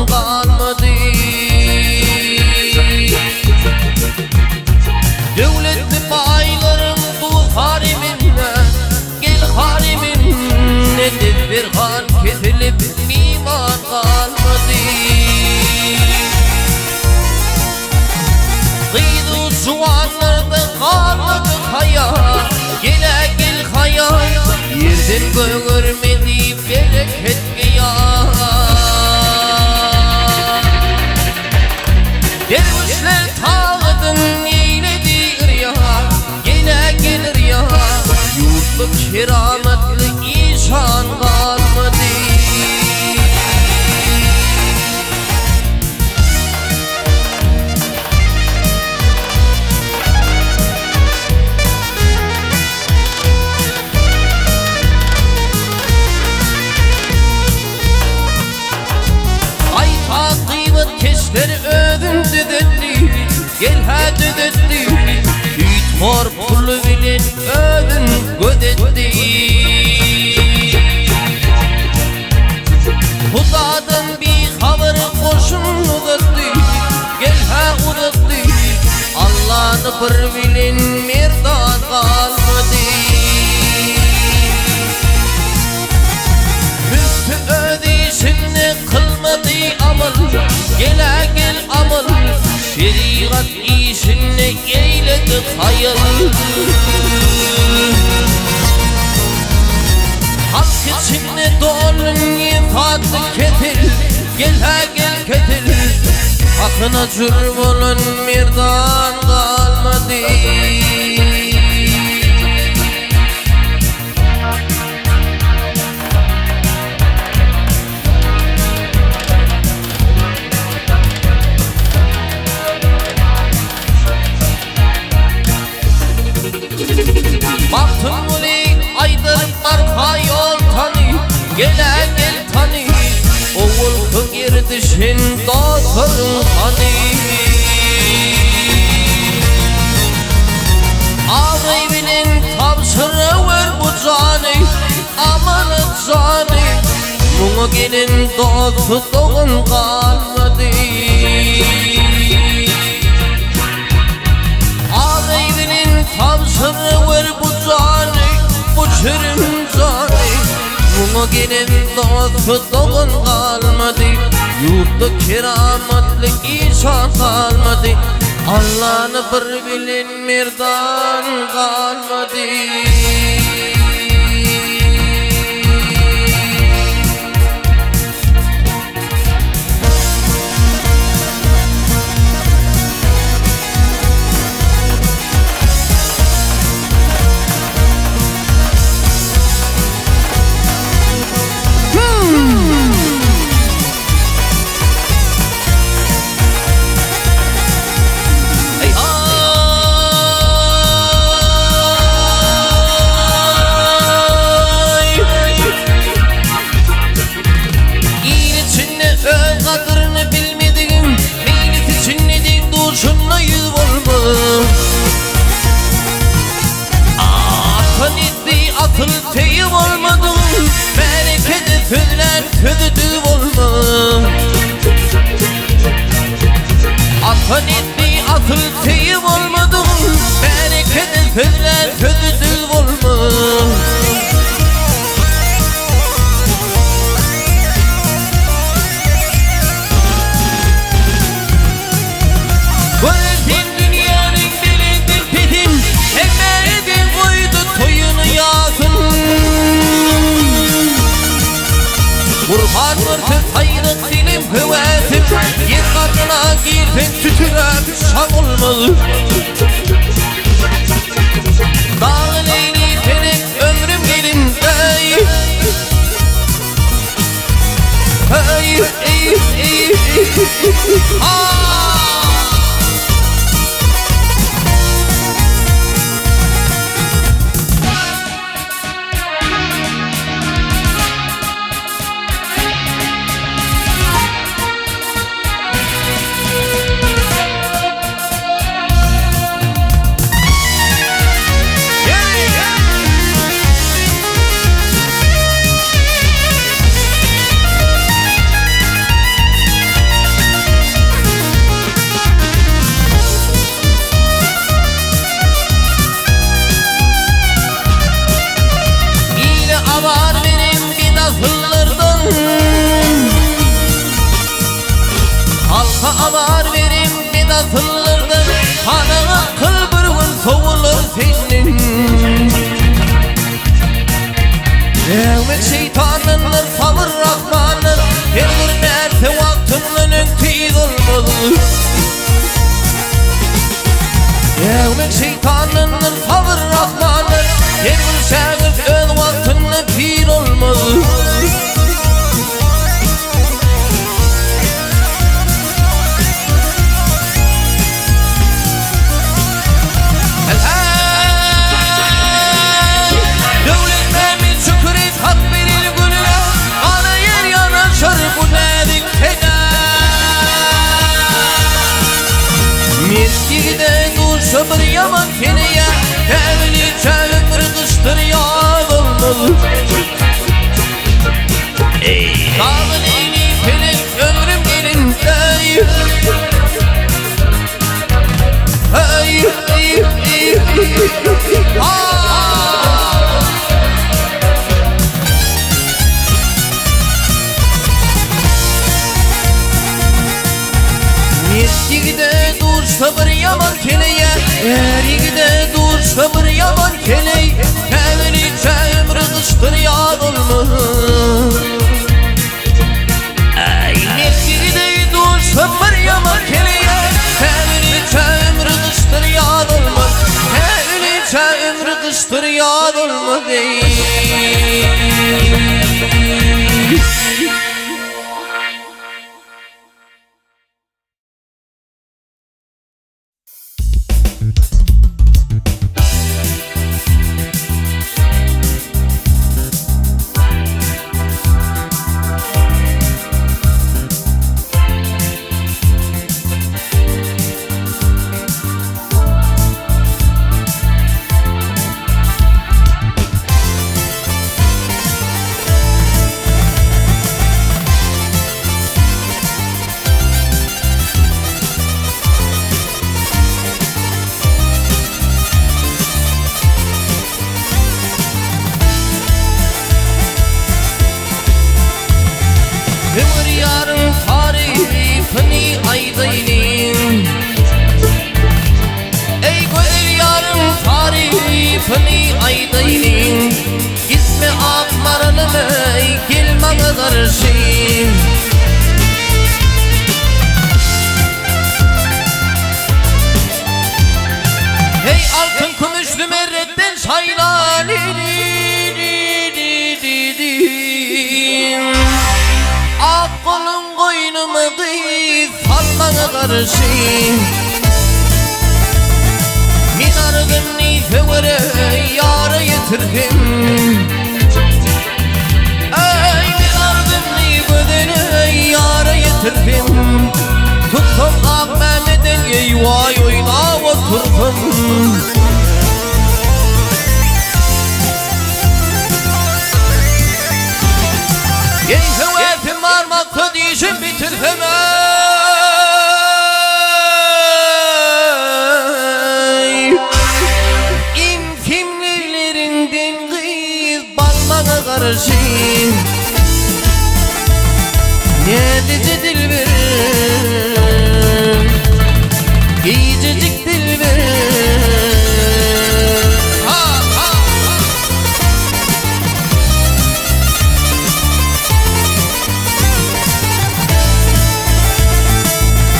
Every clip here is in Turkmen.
dogan galmady. Döwletli baýlaryň duz hareminde, Gel hareminde Desserhan kesilip miman galmady. Gyz-u juwanlarda galmady haýa, Gel-ä gel haýa, Ýerden gögermedi bereket gyýa. Derwüşler tagatyn eýledi yrýa, Gel-ä gel yrýa, Ýurtda keramatly işan galmady. Gaýta gybat keşler özün düzetdi, Gel-hä düzetdi, Süýthor puly bilen özün gözetdi. Hudadan bihabar goşun uzatdy, Gel-hä uzatdy, Allany bir bilen merdan galmady. Müfti öz işini kylmady amal, Gel-ä gel amal, Şerigat işini eýledi haýal. Halk içinde dolun nifakly kesil, Gel-hä gel kesil, Hakyna jür bolan merdan galmady. Magtymguly aýdyr barka ýol tany, Gel-ä gel tany, Owalky gerdişin dostlaryň hany? Abraý bilen tabşyrawer bu jany, Amanat jany, Muňa gelen dost-dogan galmady. Abraý bilen tabşyrawer bu jany, Bu şirin jany, Muňa gelen dost-dogan galmady. Ýurtda keramatly işan galmady. Allany bir bilen merdan galmady. Il içinde öz gadyryny bilmedigiň, Meýlis içinde deň-duşunda ýüz bolmaz. Ata nesli asyl teýi bolmadygyň, Märekede sözlän sözi düz bolmaz. Ata nesli asyl teýi bolmadygyň, Märekede sözlän sözi düz bolmaz. Görersiň dünýäniň belendin pesin, Hemme eden goýdy toýuny ýasyn. Gurban görse saýryk dilim höwesim, Ýer garnyna girseň tütüräp şa bolmaz. Dagy leýli pelek ömrüm gelinde. Hey, ey, ey, ey, senden. Äwmek şeýtandandyr, sabyr Rahmandan. Her bir närse wagtyndan öň tiz olmaz. Äwmek şeýtandandyr, sabyr Rahmandan. Her bir şägirt öz wagtynda pir olmaz. Bir yaman keneye Evini çömür kıştır yaz olmaz. Dağın eğni felek ömrüm elinde. Hey, hey, hey, hey. Yigide dursa bir yaman keleye, Er yigide dursa bir yaman keley, Evini çömür kıştır yad olmaz. Yigide dursa bir yaman keleye, Evini çömür kıştır yad olmaz. Evini çömür kıştır yad olmaz. Ömür yarın tarifini aydayım. Ey güzel yarın tarifini aydayım. Gitme akmaralım ey gel bana karşı. Hey altın kümüşlü merretten şaylali. Ak kolun koynumu kız salmana karşı. Minardım nifevere yara getirdim. Ey minardım nifevere yara getirdim. Tutsam ak Mehmet'in eyvay oyna oturdum. Ey hevetim varmakta dişim bitirsem ey. İntimlilerinden kız balmana karşı. Ne dilber, giyecek dilber. Ha ha ha.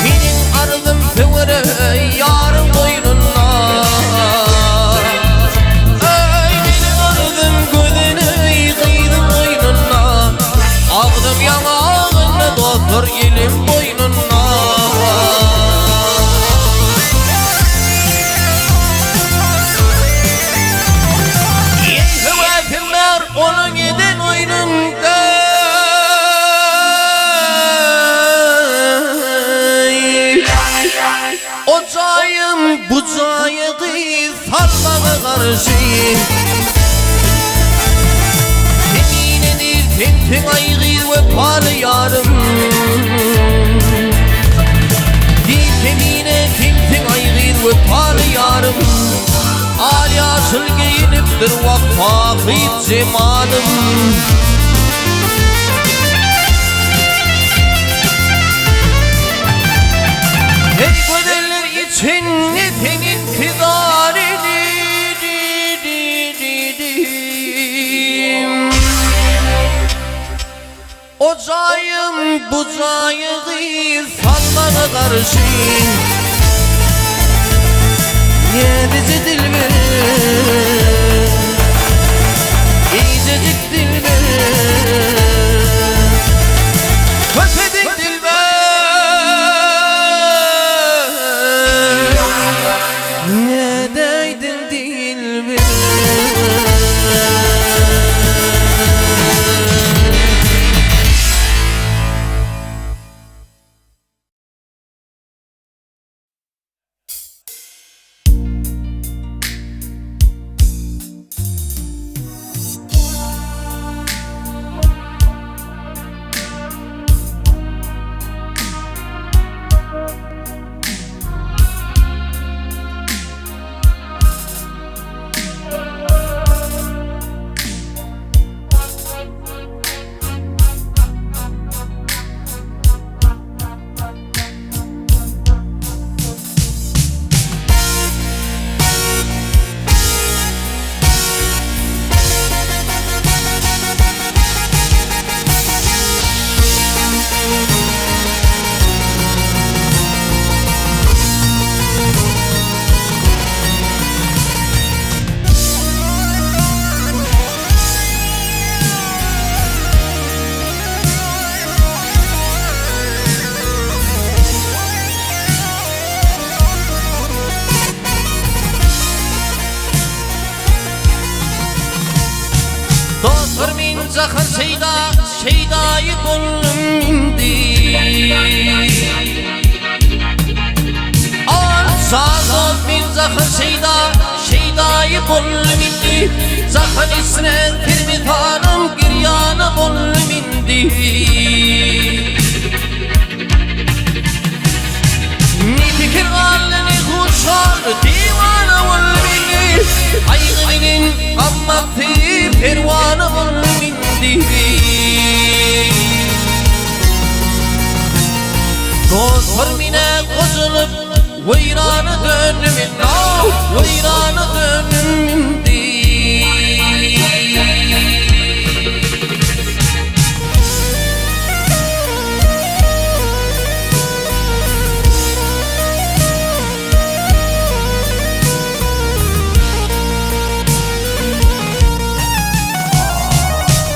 Benim ardım fevre yarın boynuna. Ey benim ardım gözünü kıydım boynuna. Ağdım yanağını dostur elim boynuna. Hevesim var onun eden oyununda. Ocağım bucağı sarmana karşı. Keminedir tentin aygı ve palı yarım. Kemine tentin aygı ve palı yarım. Al yaşıl giyinipdir vakfakit cemalım. Ey güzeller için ne senin intizar edin. O jaýym bu jaýy gyz salmaga garşy Näzije dilber Eýjejik dilber Köpedik dilber Nädäýdiň dilber. Dostlar men jahan şeýda, şeýdaýy boldum indi. Alsa dost men jahan şeýda, şeýdaýy boldum indi. Jahan içre termisalym girýana boldum indi. Ne pikir galdy ne huş galdy diwana boldum indi. Gaýgy bilen gam basdy perwana boldum indi. Dostlar mine goşulyp weýrana döndüm indi. Weýrana döndüm indi.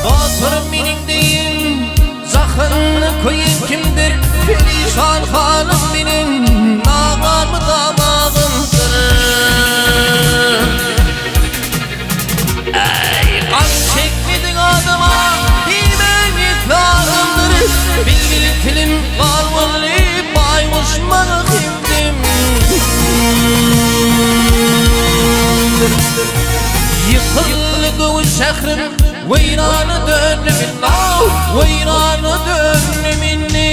Dostlarym meniň deýin jahanda köýen kimdir? Perişan halym meniň nagamy damagymdyr. Eý, gam çekmedik adama diýmek lazymdyr. Bilbil tilim gal boldy, baýguş maňa hemdemdir. Ýykyldy göwün şährim, weýrana döndüm indi, weýrana döndüm indi.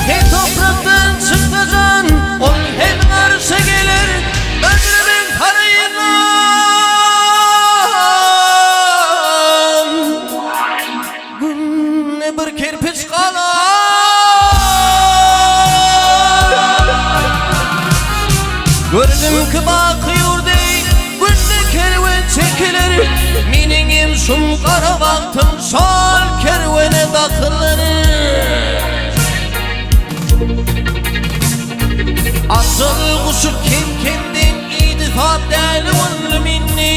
He toprakdan çyksa jan, ol hem arşa geler, Ömrümiň paryndan Günde bir kerpiç galar. Gördüm ki baky ýurdy günde kerwen çekiler, Meniňem şum gara bagtym şol kerwene dakylar. Ajal guşy kem-kemden iýdi sap däli boldum indi.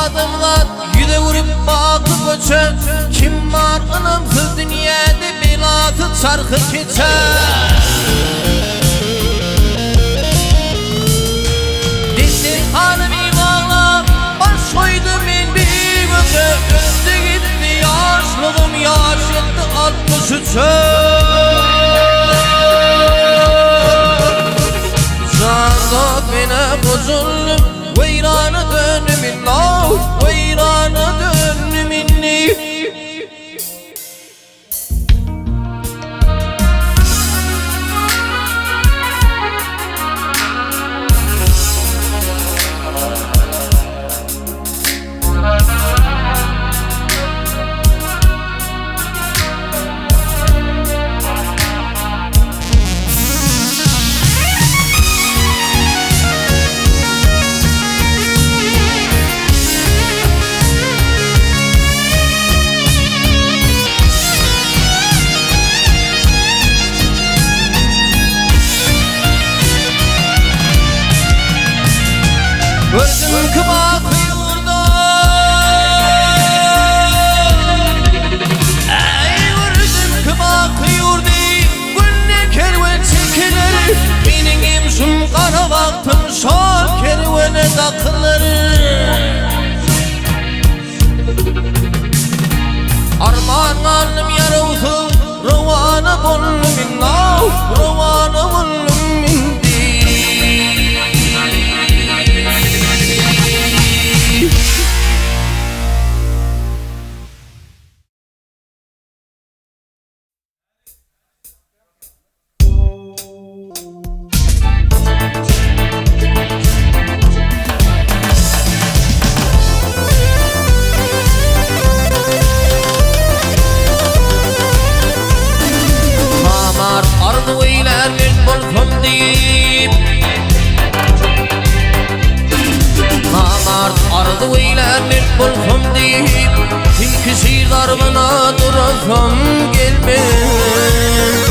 Adamzat ýüz öwrüp baky göçe, Kim bar ynamsyz dünýäde belasy çarhy keçe. Desterhanymy baglap, baş goýdum men bir göçe, Ötdi gitdi ýaşlygym, ýaş ýetdi 63-e. Jan dost men-ä gojuldym, Weýrana döndüm indi-ow, Weýrana döndüm indi. Gördüm ki baky ýurda Äý gördüm ki baky ýurdy Günde kerwen çekiler Meniňem şum gara bagtym Şol kerwene dakylar Arman galdym ýarawsyz Rowana boldum indi-ow Rowana boldum indi. Namart arzuw eýlär mert bolsam diýip Namart arzuw eýlär mert bolsam diýip Tilki şir zarbyna durasam gelmez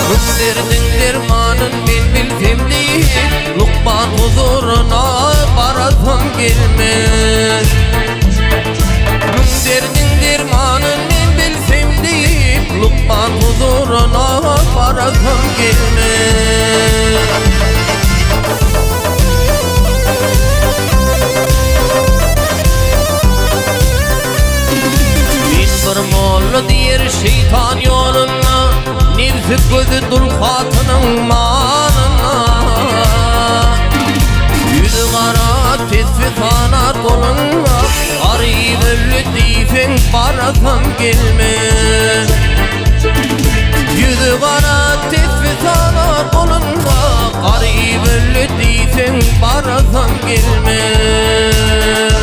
Bu derdiň dermanyn men bilsem diýip Lukman huzuryna barasam gelmez Müň derdiň dermanyn men bilsem diýip Lukman huzuryna barasam gelmez. Men bir molla diýer şeýtan ýolunda, Nebsi gözi dul hatynyň malyna. Ýüzi gara tesbi sanar golunda, Garyp öldi diýseň barasam gelmez. Ýüzi gara tesbi sanar golunda, Garyp öldi diýseň barasam gelmez.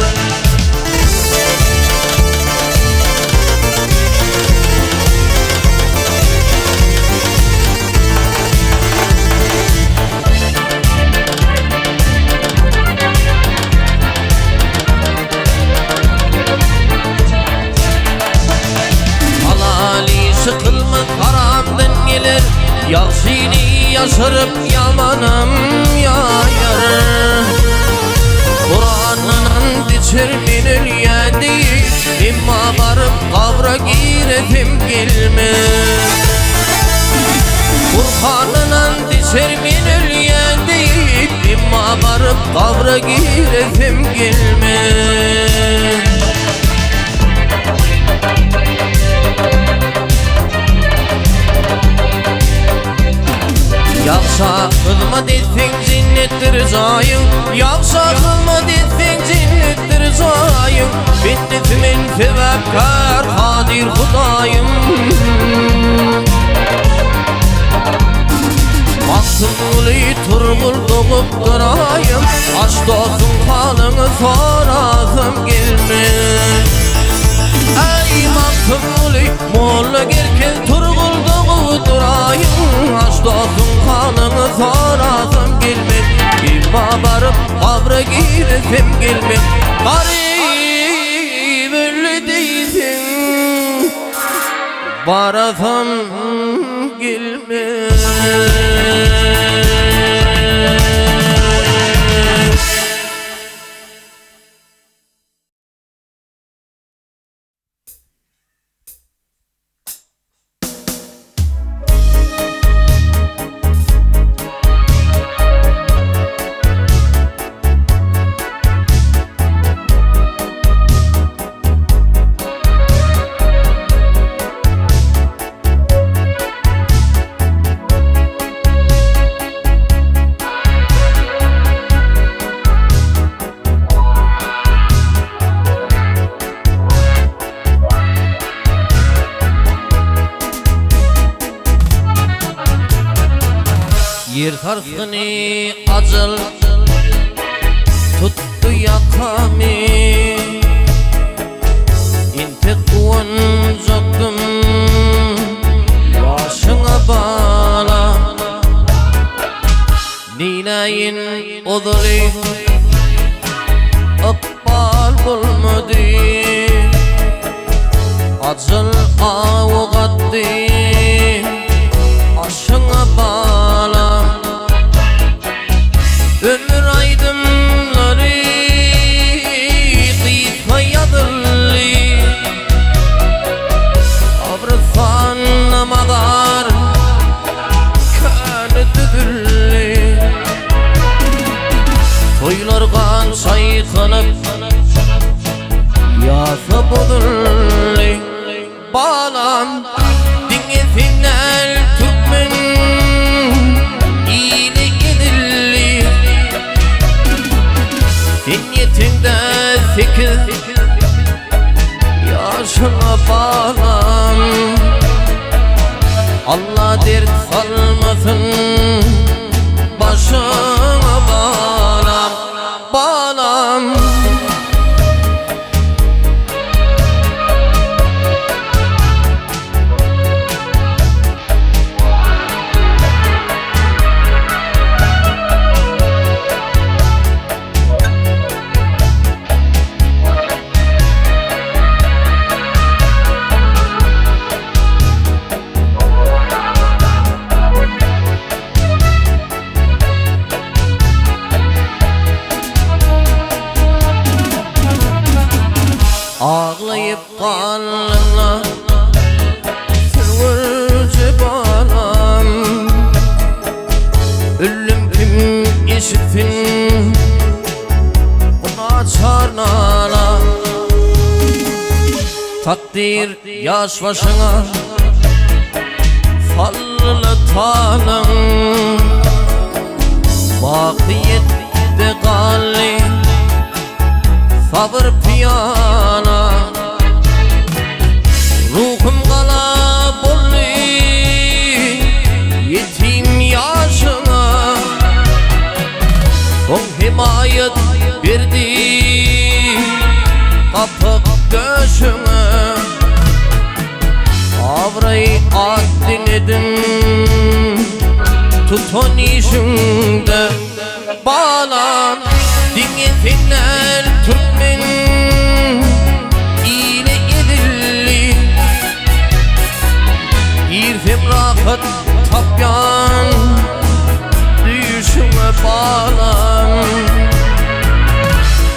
Halal işi kylmak haramdan geler, Ýagşyny ýaşyryp ýamanam ýaýar. Kurandan ant içer men ölýän diýip, Emma baryp gabra giresem gelmez. Gurhandan ant içer men ölýän diýip, Emma baryp gabra giresem gelmez. Ýagşa hyzmat etseň jennetdir jaýyň, Ýagşa hyzmat etseň jennetdir jaýyň, Bendesi men sebäpkär kadyr Hudaýym. Magtymguly Turgul dogupdyr aýym, Aç dostuň halyňy sorasym gelmez. Aý Magtymguly molla gerkez Turgul dogupdyr aýym, Aç dostuň halyňy sorasym gelmez. Emma baryp gabra giresem gelmez. Garyp öldi diýseň. Barasam gelmez. sarsgyny ajal tutdy ýakamy. Entek guwanjakdym ýaşyňa bala. Neýläýin ozaly ykbal bolmady. Ajal awy gatdy aşyňa bala. Ömür aýdymlary gysga ýazyldy. Gabrystanda mazar köne düzüldi. Toýlar gan çaýkanyp ýasa bozuldy. Balam diňe sen däl türkmen ili ezildi. Sen ýeteňde sekiz ýaşyňa balam. Alla dert salmasyn başyňa balam, balam. Aglaýyp galdyňla sürgürje balam. Öldüm kim eşitsin bu naçar nala. Takdyr ýaş başyňa sally talaň. Bakyýetde galdy sabyr pyýala. Ruhum gala boldy ýetim ýaşyňa. Soň hemaýat berdi gapyk döşüňe. Abraý at dilediň tutan işiňde. Balam diňe sen däl türkmen ili ezildi. Girsem rahat tapýan düýşüňe balam.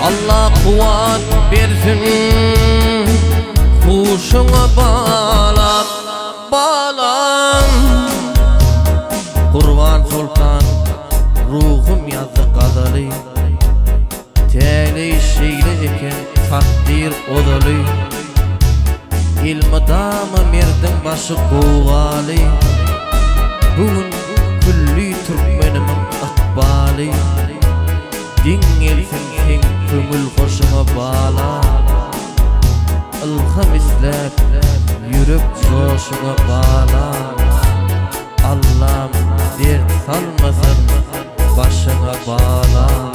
Allah kuwwat bersin huşuňa balam, balam. Gurban Soltan ruhum ýazdy gazaly. Täleý şeýle eken takdyr ozaly. Elmydama merdiň başy gowgaly. Bu gün külli türkmenimiň ykbaly. Deň gelsin seň köňül hoşuňa balam. Ylham isläp ýürek joşuňa balam. Allam dert salmasyn başyňa balam.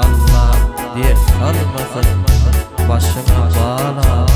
Allam dert salmasyn başyňa balam.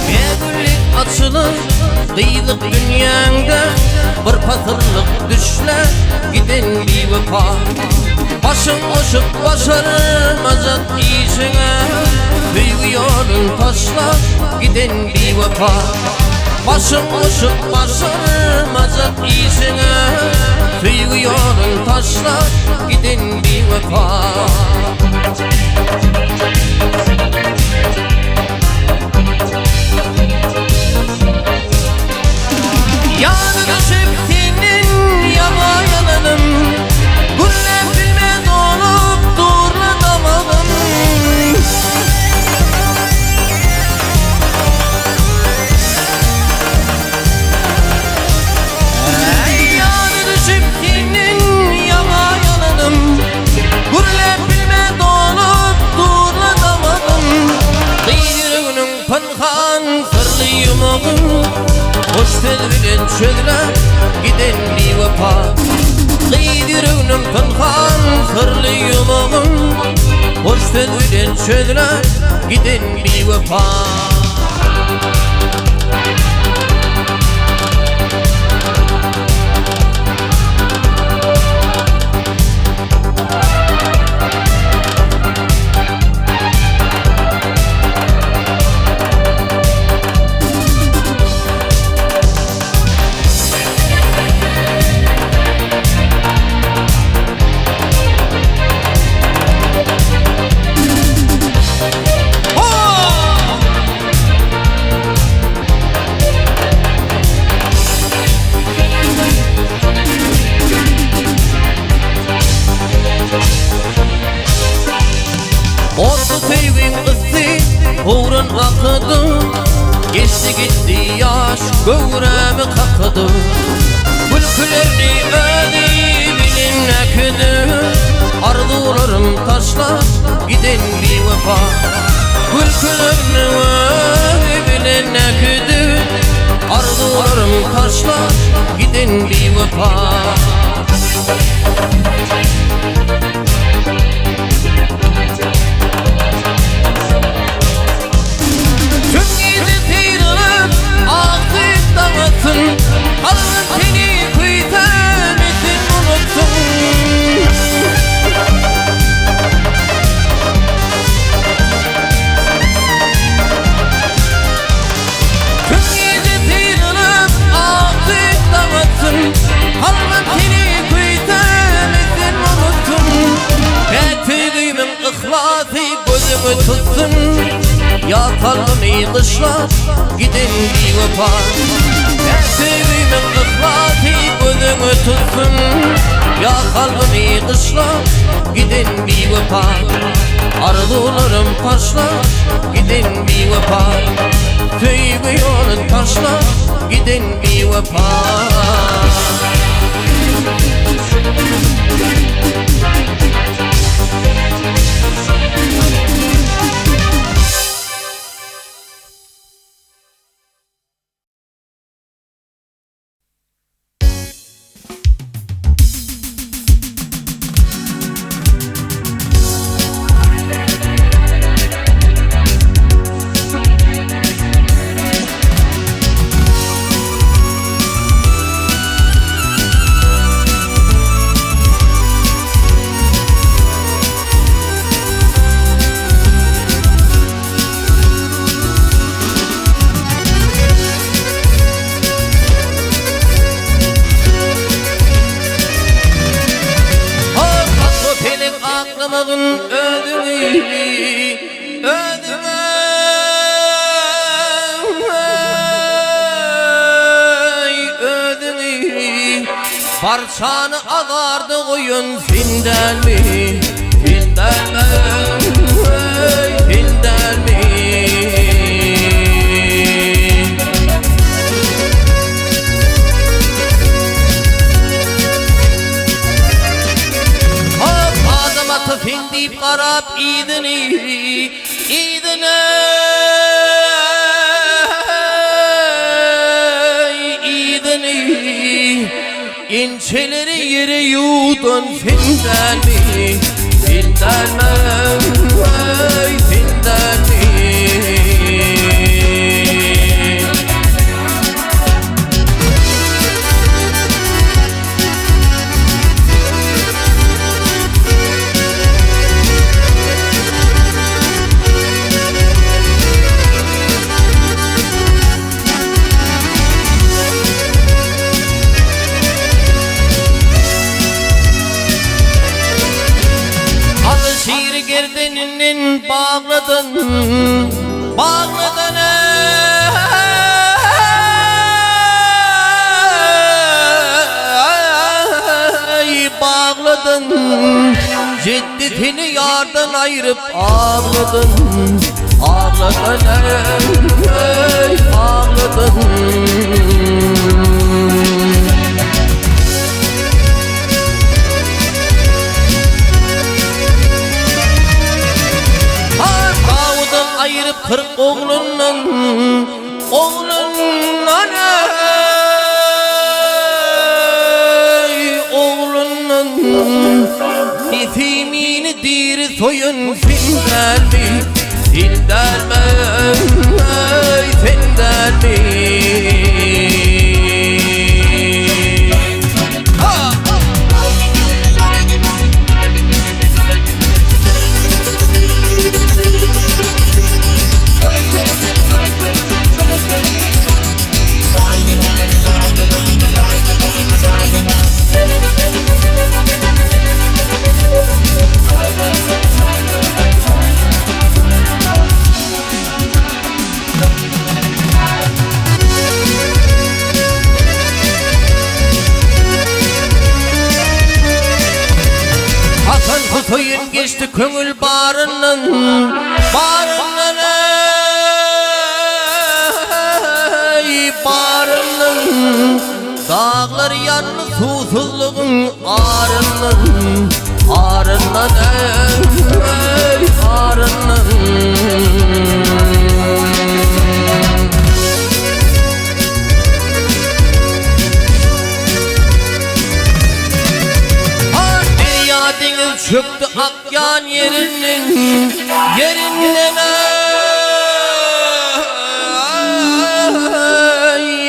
Bägüllik açylar gyýlyk dünýäňde. Bir pasyllyk düşle giden biwepa. Başyň goşup başarmajak işiňe Söýgi ýolun taşlap giden biwepa. Başyň goşup başarmajak işiňe Söýgi ýolun taşlap giden biwepa. Ýada düşüp senden ýaňa ýananym, Gürläp bilmän dolup durla damagym. Ýada düşüp senden ýaňa ýananym, Gürläp bilmän dolup durla damagym. Gyz ýüreginiň Pynhan syrly ýumagyn Hoş söz bilen çözläp giden biwepa. Gyz ýüreginiň pynhan syrly ýumagyn Hoş söz bilen çözläp giden biwepa. Otly söýgiň ysy howrun akydy, Geçdi gitdi ýaş göwrämi kakydy. Gülkülerini özi bilen äkidi, Arzuwlarym taşlap giden biwepa. Gülkülerini özi bilen äkidi, Arzuwlarym taşlap giden biwepa. Tüm gije syrylyp akdy daň atsyn, Kalbym seni küýsemesin unutsyn. Tüm gije syrylyp akdy daň atsyn, Kalbym seni küýsemesin unutsyn. Päk söýgimiň yhlasy gözüňi tutsun, Ýa kalbymy gyşlap giden biwepa. Päk söýgimiň yhlasy gözüňi tutsun, Ýa kalbymy gyşlap giden biwepa. Arzuwlarym taşlap giden biwepa, Söýgi ýolun taşlap giden biwepa. Hormatly seniň aklamagyn özüňi özüňe özüňi Barçany azarda goýan sen dälmi sen dälmi sen dälmi. Hop adam ata sen diýip garap yzyny yzyna yzyny Ençeleri ýere ýuwdan sen dälmi sen dälmi sen dälmi. Alyşiri gerdeninden bagladyn, bagladyn eý, bagladyn. Jeddetini ýardan aýryp agladyn, agladyn eý, agladyn. Dawudyň aýryp 40 oglundan, oglundan eý, oglundan. Nesimini diri soýan sen dälmi, sen dälmi, eý, sen dälmi? Hasan Hüseýin geçdi köňül baryndan, baryndan eý, baryndan. Daglar ýandy suwsuzlygyň aryndan, aryndan eý, aryndan. Derýa deňiz çökdi akýan ýerinden, ýerinden eý,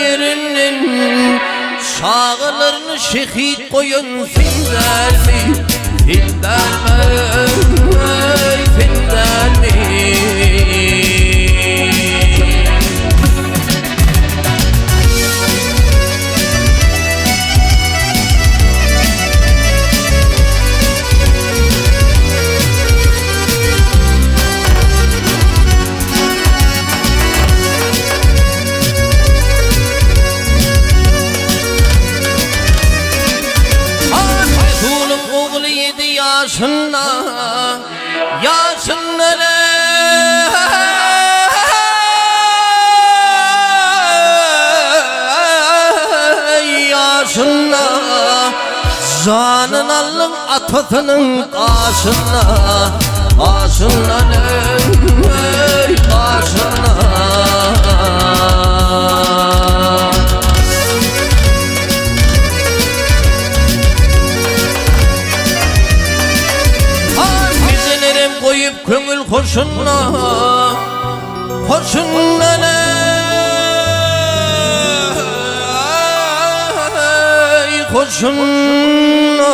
ýerinden. Çagalaryny şehit goýan sen dälmi, sen dälmi, eý, sen dälmi? Resulyň ogly ýedi ýaşynda, ýaşynda Ýaşynda janyn aldyň atasynyň gaşynda, gaşyndan eý, gaşynda. Gijelerim goýup köňül hoşunda, hoşunda eý, hoşunda.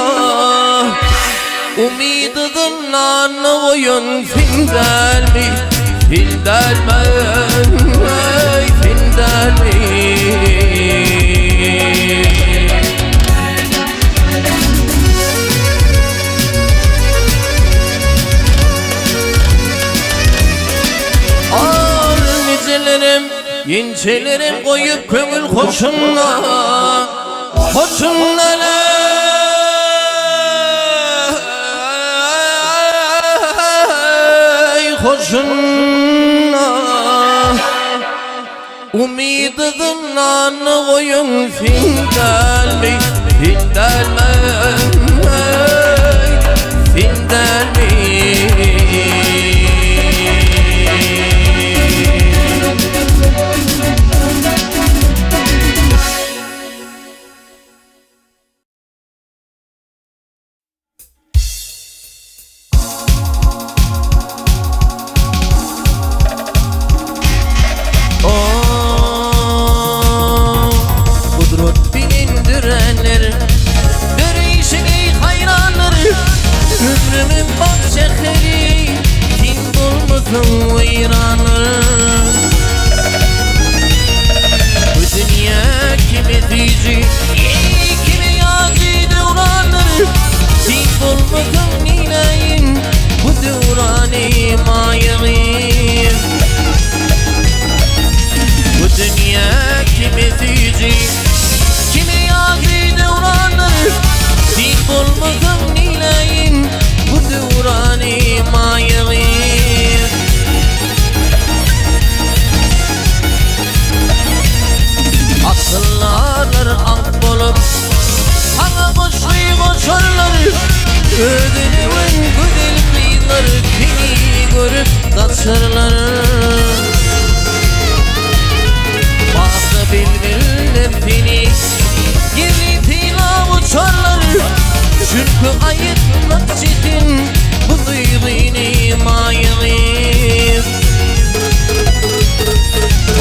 Umydy zyndanda goýan sen dälmi, sen dälmi, eý, sen dälmi? Al gijelerim, inçelerim goýup köňül hoşunda, hoşunda eý, hoşunda. Umydy zyndanda goýan sen dälmi, sen dälmi, eý, sen dälmi? Gudrat bilindirenler, döreýşiňi haýranlar, Ömrümiň bak şäheri, sen bolmasaň weýranlar. Bu dünýä kime süýji, kime ýagy döwranlar, Sen bolmasaň neýläýin bu. Özüni öwen gözel gyzlar seni görüp gaçarlar. Bagda bilbiller seni gizli synlap uçarlar. Çünki aýytmak çetin bu duýgyny maýyl.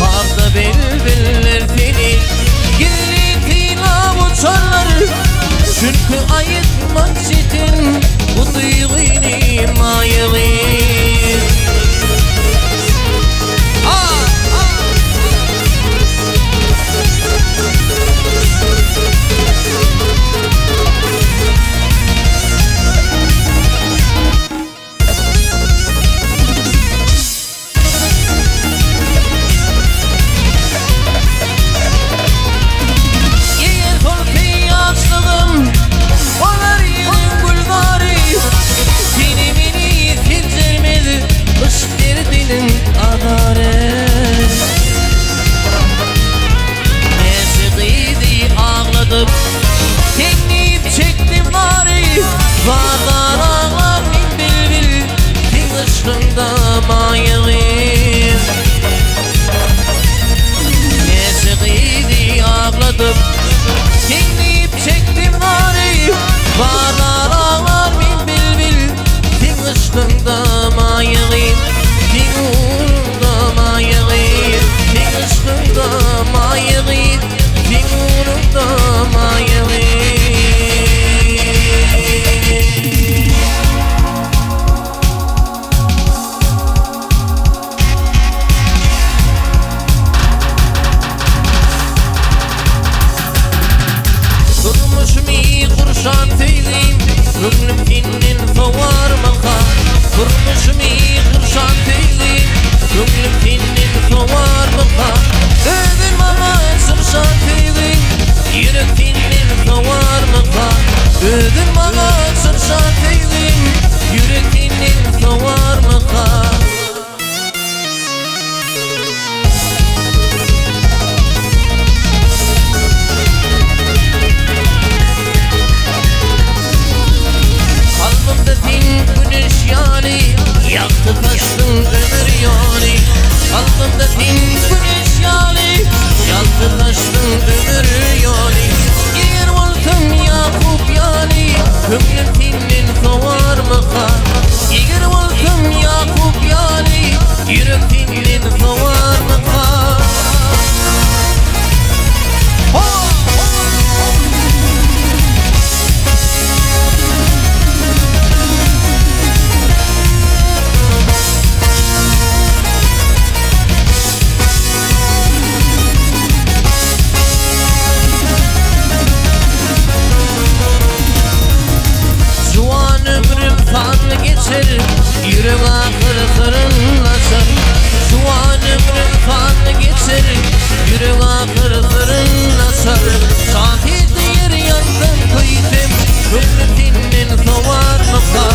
Bagda bilbiller seni gizli synlap uçarlar. Çünki aýytmak çetin bu duýgyny maýyl. Eger solky ýaşlygym bolar ýeriň gülzary, Seni meni seljermez yşk derdiniň azary. Näçe gyzy agladyp, Sen diýip çekdim nary, Zar-zar aglar men bilbil, Seň yşkyňda maýyl. Näçe gyzy agladyp, Sen diýip çekdim nary, Zar-zar aglar men bilbil, Seň yşkyňda maýyl. Seň ugrunda maýyl, Seň yşkyňda maýyl, Seň ugrunda maýyl. Durmuşymy gurşan söýgim, Köňlüm senden sowarmyka? Durmuşymy gurşan söýgim, Köňlüm senden sowarmyka? Özün maňa çyrşan söýgiň, Ýürek senden sowarmyka? Özün maňa çyrşan söýgiň, Ýürek senden sowarmyka? Kalbymda sen güneş ýaly, Ýagty saçdyň ömür ýoly. Kalbymda sen güneş ýaly, Ýagty saçdyň ömür ýoly. Eger bolsam Ýakup ýaly, Köňlüm senden sowarmyka? Eger bolsam Ýakup ýaly, Ýürek senden sowarmyka? Juwan ömrüm sanly geçer, Ýürek ahyr syryn açar. Juwan ömrüm sanly geçer, Ýürek ahyr syryn açar. Şahyr diýer ýansam köýsem, Köňlüm senden sowarmyka?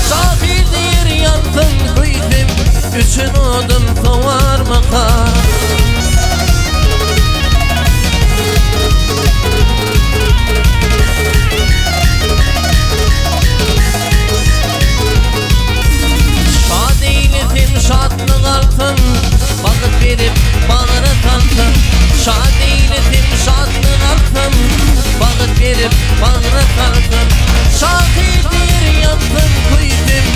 Şahyr diýer ýansam köýsem, Öçen odum sowarmyka? Şat eýlesem şatlyk alsam, Bagyt berip bagra salsam. Şat eýlesem şatlyk alsam, Bagyt berip bagra salsam. Şahyr diýer ýansam köýsem,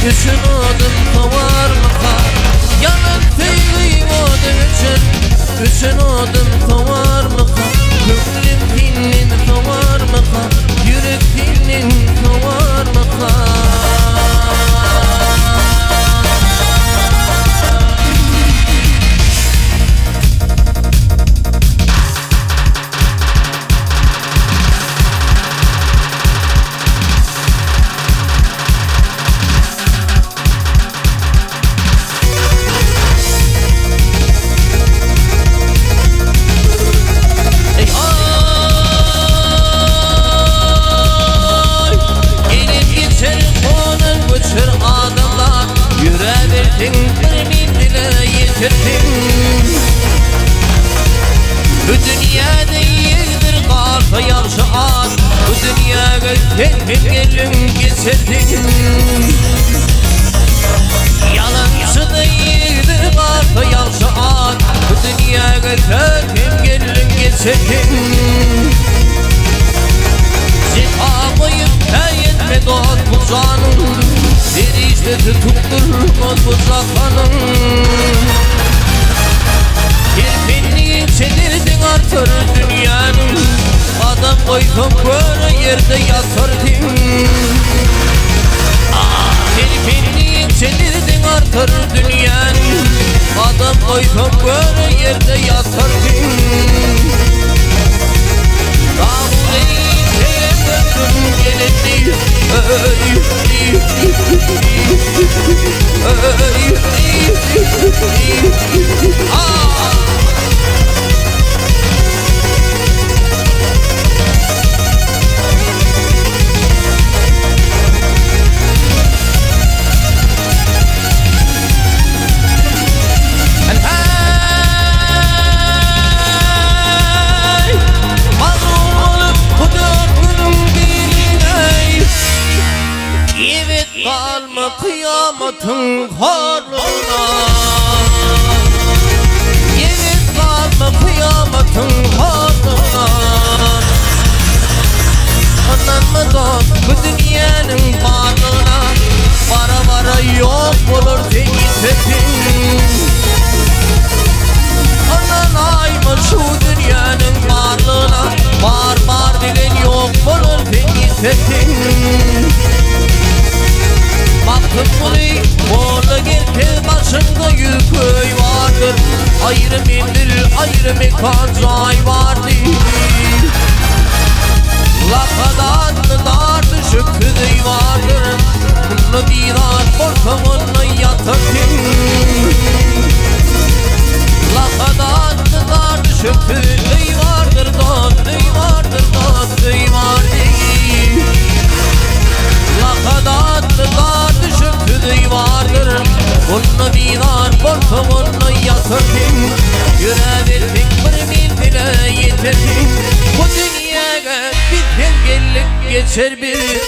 Öçen odum sowarmyka? Ýanan söýgim ody öçer, Öçen odum sowarmyka? Köňlüm senden sowarmyka? Ýürek senden sowarmyka? Eý aý! Gelen geçer, gonan göçer adamzat, Ýöräberseň bir menzile ýetersiň. Bu dünýäde ýegdir galsa ýagşy at. Bu dünýäge sen hem geldiň geçersiň. Ýalançyda ýigdi galsa ýagşy at, Bu dünýäge sen hem geldiň geçersiň. Jepa goýup tä ýetme dost bu janyň, Perişdesi tutdurmaz bu jahanyň. Terpendigiň çedirdiň artar dünýäniň, Gadam goýsaň köne ýerde ýatarsyň. Terpendigiň çedirdiň artar dünýäniň, Gadam goýsaň köne ýerde ýatarsyň. Galma kyýamatyň horlugyna Ýigit galma kyýamatyň horlugyna Ynanma dost bu dünýäniň barlygyna Bara-bara ýok bolar sen ýitersiň Ynanaýma şu dünýäniň barlygyna Bar bar diýen ýok bolar sen ýitersiň Magtymguly molla gelse başyňda ýüz köý bardyr Aýry menzil aýry mekan jaý bardy Lakadatly dar düşüksiz öý bardyr Munda bizar bolsaň onda ýatarsyň Lakadatly dar düşüksiz öý bardyr Dost öý bardyr dost öý bardy Lakadatly dar düşüksiz öý bardyr Onda bizar bolsaň onda ýatarsyň Ýöräberseň bir menzile ýetersiň Bu dünýäge biz hem geldik geçer biz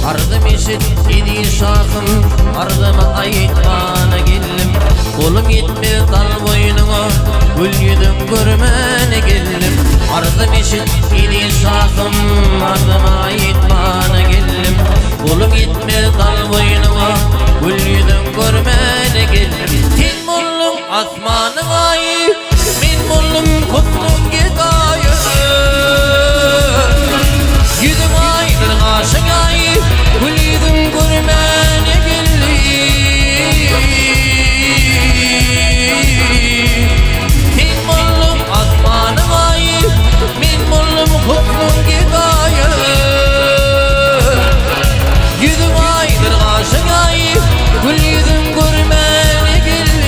Arzym eşit eziz şahym, arzymy aýtmana geldim. Golum ýetmez dal boýnuňa, gül ýüzüň görmäne geldim. Arzym eşit eziz şahym, arzymy aýtmana geldim. Golum ýetmez dal boýnuňa, gül ýüzüň görmäne geldim. Sen bolduň asmanyň aýy, men boldum husnuň gedaýy. Ýüzüň aýdyr, gaşyň aýy, gül ýüzüň görmäne geldim. Sen bolduň asmanyň aýy, men boldum husnuň gedaýy. Ýüzüň aýdyr, gaşyň aýy, gül ýüzüň görmäne geldim.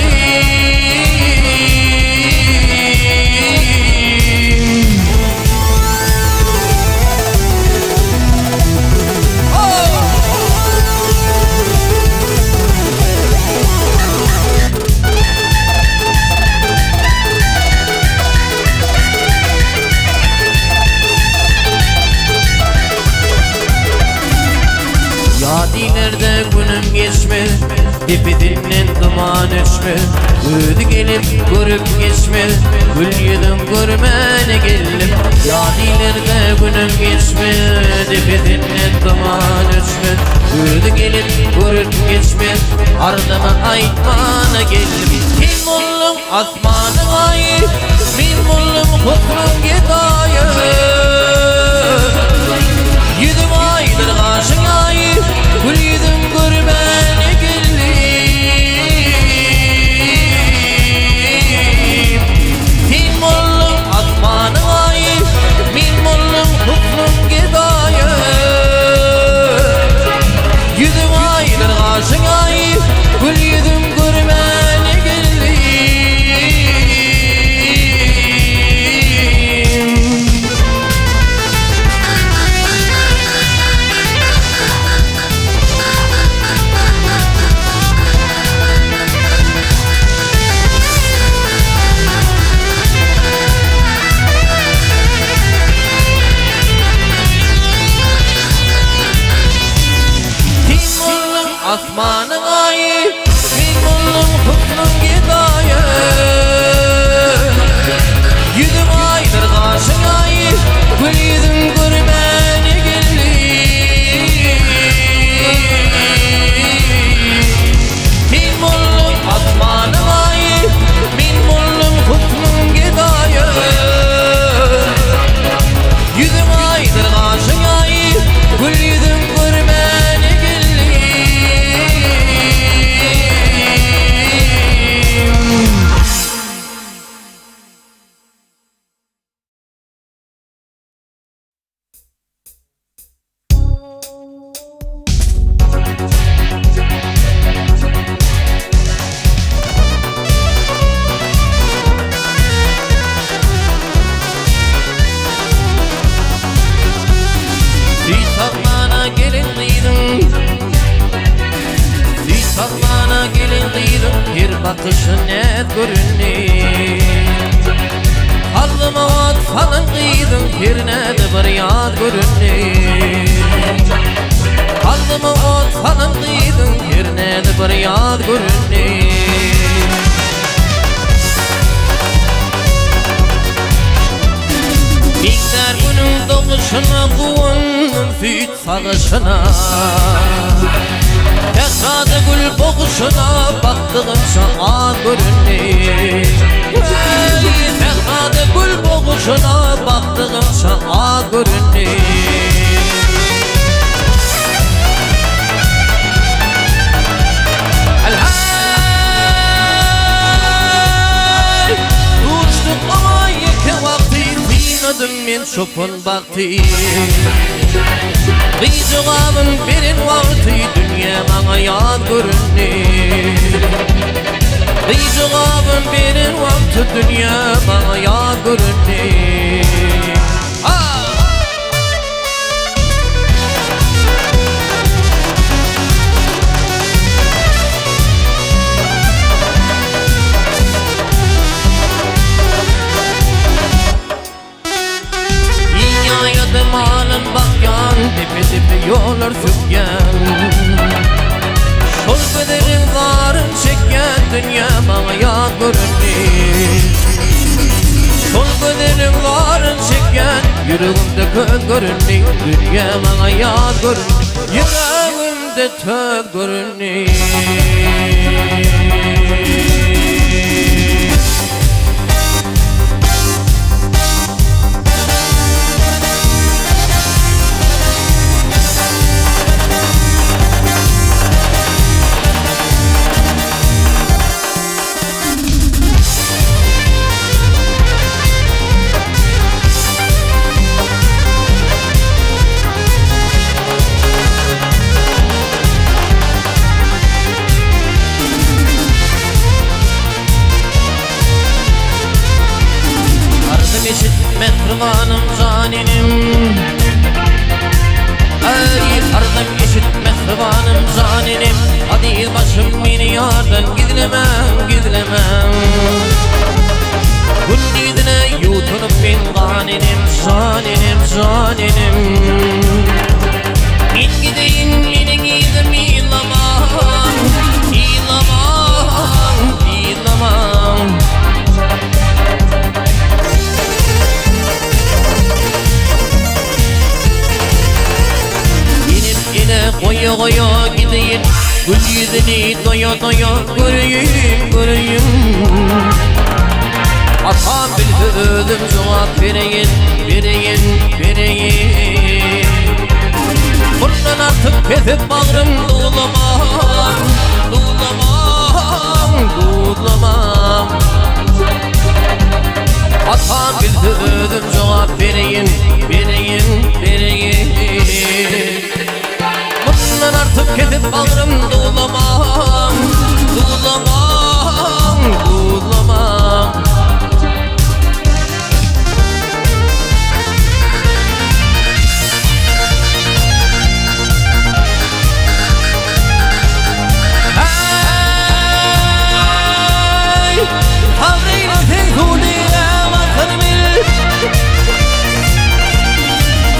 Ýa dilerde günüm geçmez, Depesinden duman öçmez, Özi gelip görüp geçmez, Gül ýüzüň görmäne geldim. Ýa dilerde günüm geçmez, Depesinden duman öçmez, Özi gelip görüp geçmez, Arzymy aýtmana geldim. Sen bolduň asmanyň aýy, Men boldum husnuň gedaýy. Ýüzüň aýdyr, gaşyň aýy, Gül ýüzüň görmäne geldim. Sen bolduň asmanyň. Bakyşy näz göründi. Kalbyma ot salan gyzyň hernäde bir ýaz göründi. Kalbyma ot salan gyzyň hernäde bir ýaz göründi. Meňzär günüň doguşyna guwandym süýt sagyşyna. Sährada gül boguşyna bakdygymça az göründi. Eý, sährada gül boguşyna bakdygymça az göründi. Älhäý! Duşduk oňa ýeke wagty, synadym men çopan bagty. Gyz jogabyn beren wagty, dünýä maňa ýat göründi. Gyz jogabyn beren wagty, dünýä maňa ýat göründi. Ýaýady malyn bakýan, Depe-depe ýollar sökýän. Şol gözeliň zaryn çekýän, Dünýä maňa ýat göründi. Şol gözeliň zaryn çekýän, Ýüregimde köz göründi, Dünýä maňa ýat göründi, Ýüregimde töz göründi. Arzym eşit mähribanym jan enem Aý arzym eşit mähribanym jan enem Aziz başym meni ýardan gizlemäň gizlemäň Gündizine ýutunyp men gan enem jan enem jan enem Men gideýin meniň yzym ýylamaň ýylamaň ýylamaň Enem ene goýa goýa gideýin Gül ýüzüni doýa doýa göreýin göreýin Atam bilse özüm jogap bereýin bereýin bereýin Mundan artyk kesip bagrym duzlamam duzlamam duzlamam Atam bilse özüm jogap bereýin bereýin bereýin Mundan artyk kesip bagrym duzlamam duzlamam duzlamam Eý, Taňrynyň sen suwdyna bakar bil.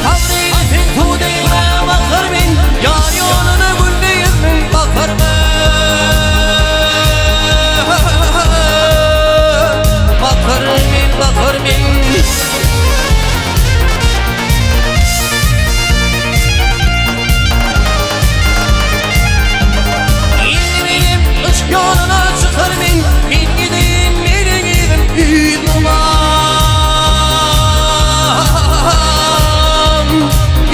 Taňrynyň sen suwdyna bakar bil. Ýar ýoluna gündiz bakar Bakar men, bakar men. Indi menem yşk ýoluna çykar men, Men gideýin, meniň yzym yzlamam,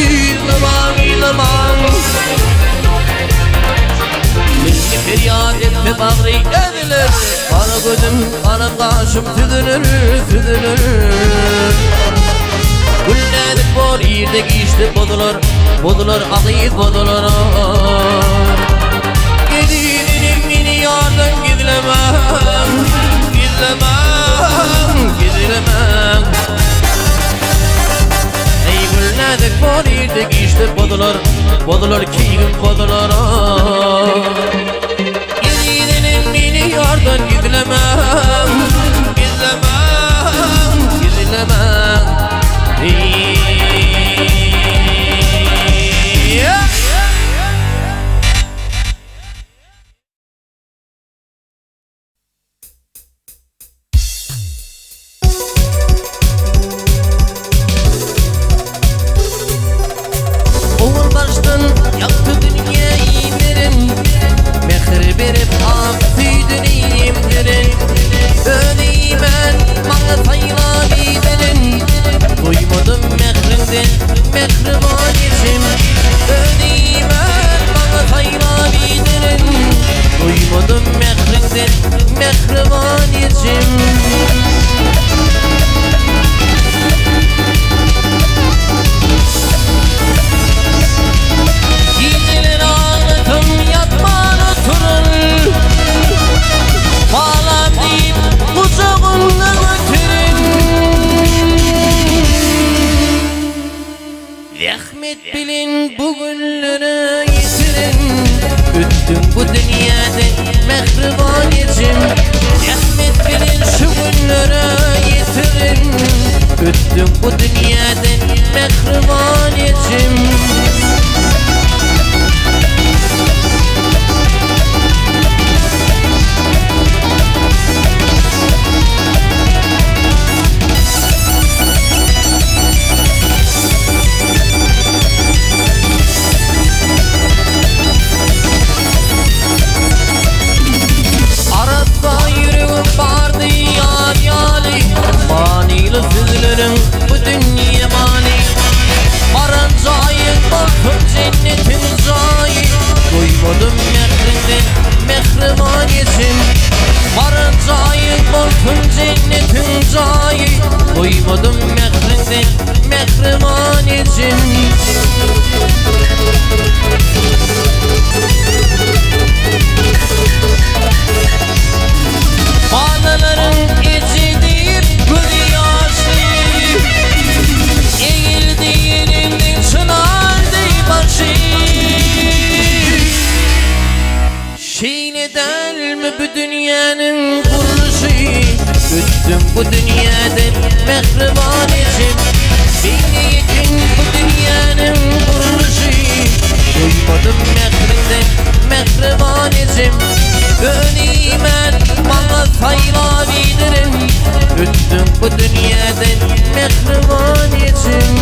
Yzlamam, yzlamam. Meni perýat etse bagry eziler, Gara gözüm, gara gaşym süzüler, süzüler. Gül näzik bor, irde giçde bozular, Bozular agyz bozular. Gezinim meni ýardan gizlemäň, Gizlemäň, gizlemäň. Eý gül näzik bor, irde giçde bozular, Bozular keýgim bozular. Gezinim meni ýardan gizlemäň. başdan ýagty dünýä iberen Mähir berip ak süýdüni emdiren Öz iýmän maňa saýlap iýdiren Doýmadym mähriňden mähriban ejem Öz iýmän maňa saýlap iýdiren Doýmadym mähriňden mähriban ejem. Gijeler aglasam ýatman oturyn Balam diýip gujagynda göterin Zähmet bilen bu günlere ýetirin Ötdüm bu dünýäde mähriban ejem Zähmet bilen şu günlere ýetirin Ötdüm bu dünýäden mähriban ejem. Arassa ýüregim bardy ýaz ýaly, Manyly sözleriň bu dünýe many. Baran jaýyň bolsun jennetiň jaýy, Doýmadym mähriňden mähriban ejem. Baran jaýyň bolsun jennetiň jaýy, Doýmadym mähriňden mähriban ejem. Balalaryň eje diýip gözi ýaşly, Egildi ýerinden çynar deý başy. Şeýle dälmi bu dünýäniň gurluşy? Ötdüm bu dünýäden mähriban ejem. Beýle eken bu dünýäniň gurluşy. Doýmadym mähriňden mähriban ejem. Öňümen maňa saýlap iýdiren. Ötdüm bu dünýäden mähriban ejem.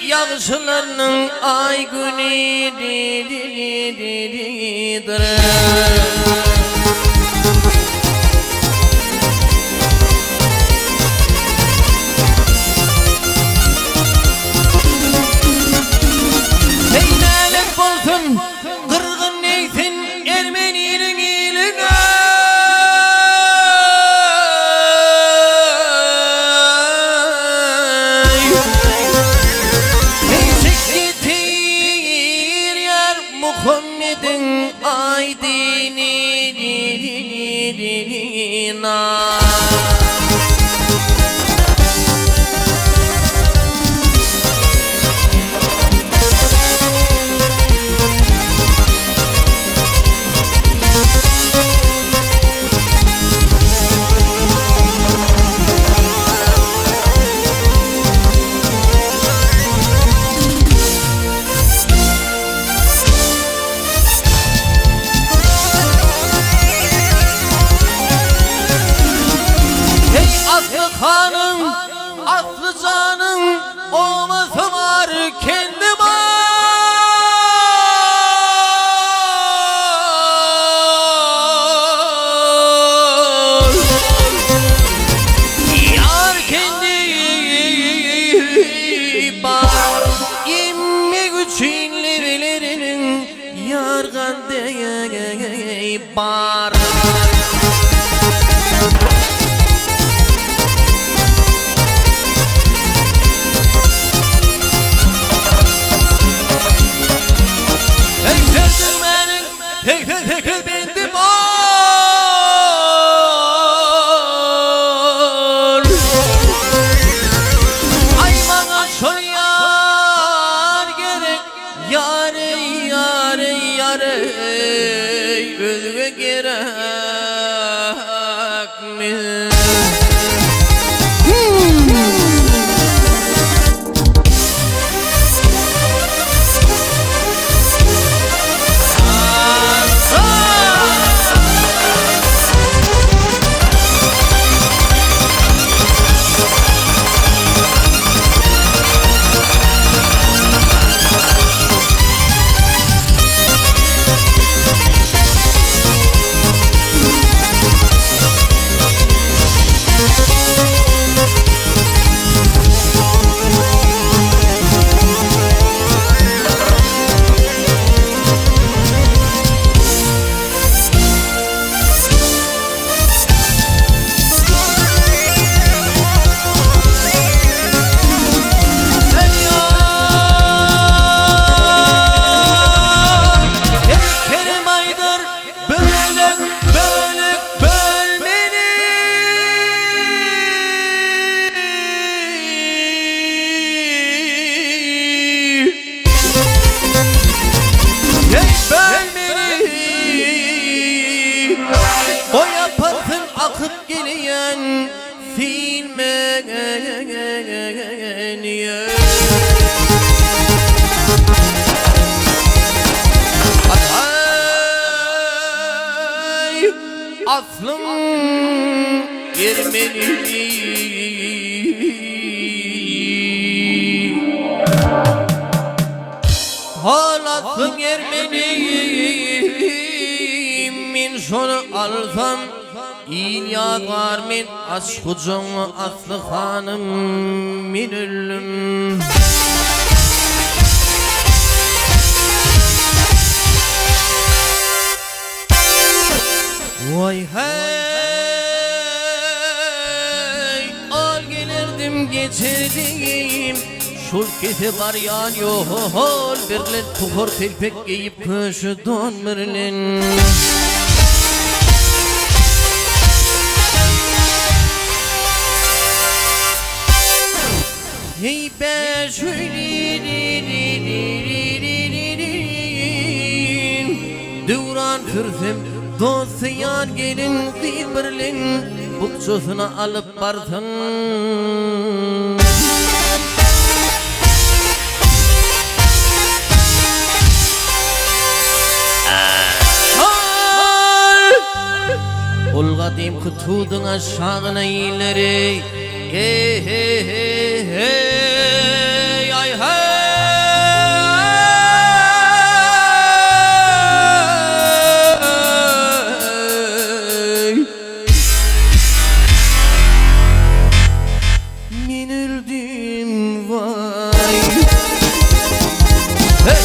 Ýagşylarynyň aý güni didir. Heý nälet bolsun, gyrgyn degsin ermeniniň iline. Niçik ýetirýär Muhammediň aý dinina. Şinlileriniň ýargan deý bar. Eý sözüň meniň 88 bendi bar. Aý maňa şol ýar gerek, ýar eý, ýar eý, ýar eý, özge gerekmi? Kerim aýdar, Bölek, bölek, böl meni. Ey böl meni. Oý aparsyn akyp gelýän sil meni. Aý, aslym ermeni. Hol aslym ermeni, men şony alsam, il ýazgar men aç gujagyňa asly hanym, men öldüm. Waý heý, al gelerdim geçerdim, Şol kese barýan ýol birlen Puhur telpek geýip köşe don birlen. Heý bäşöýli-li-li-li-li-li-li-lin Döwran sürsem dosty ýar gelin gyz birlen Bukjasyna alyp barsyn. Ol gadymky tuduň aşagyna illeri He-he-he-heý, aý-heý! Men öldüm, waý! Hey!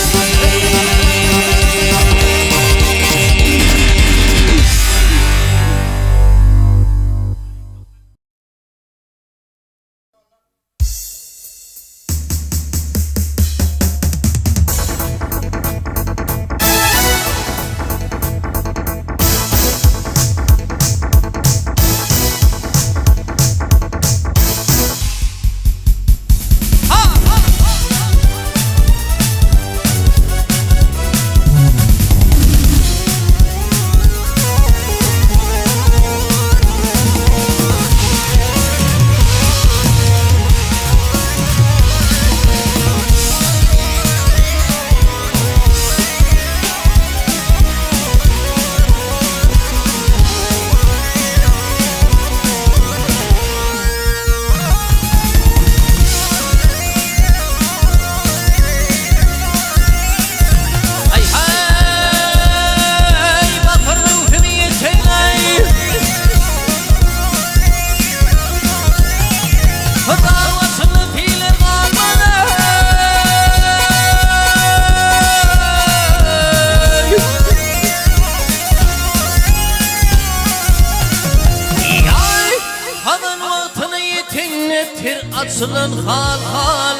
Saçylan hal-hal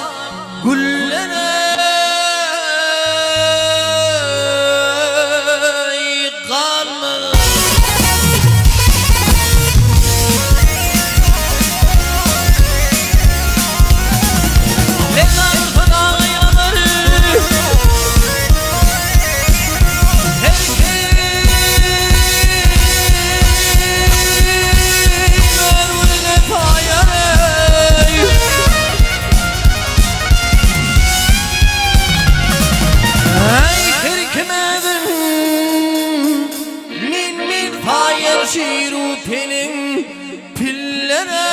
güllere galmaz. Pillere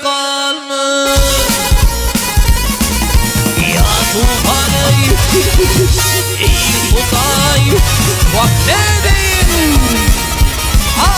galmaz. Ya Tufanı Ey Huday Vah edeyim Ha!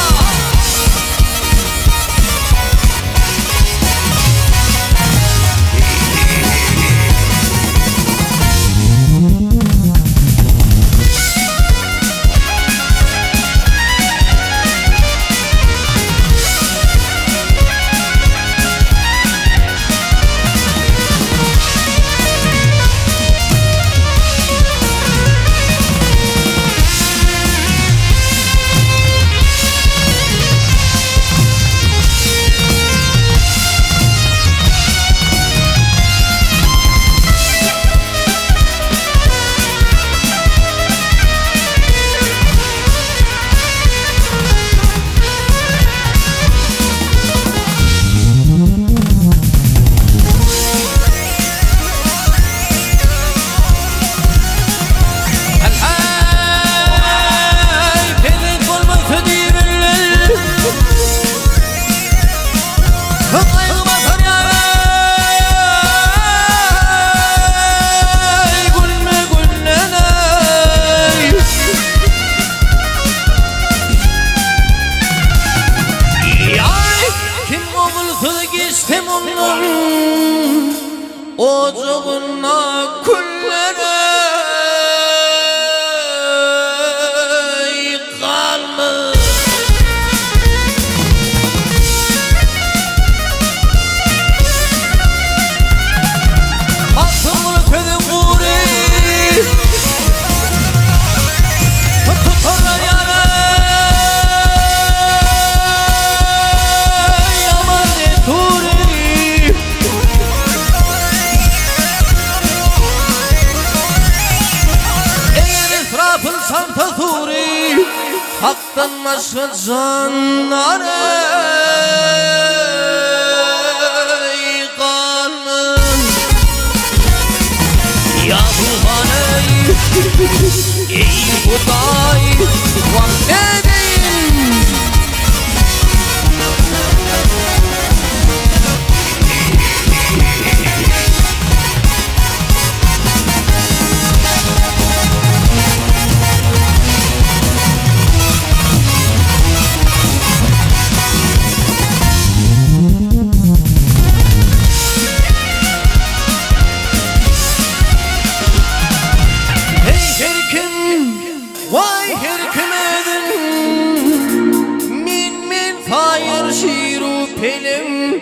Hey, pelin olması diyebilir. Ayrılmaz yaray, gülme gülneney. Yay, kim olsa geçtim onun ocağına küllere kalmış. Altın tözüm guri tutar yaray, aman turi. Eğer israfın santa suri, Hak'tan başka canlar kalmaz. Ya Tufanı Ey Huday Vah edeyim. Hey her kim, vay her kim edin. Min min fayır şiru pelim.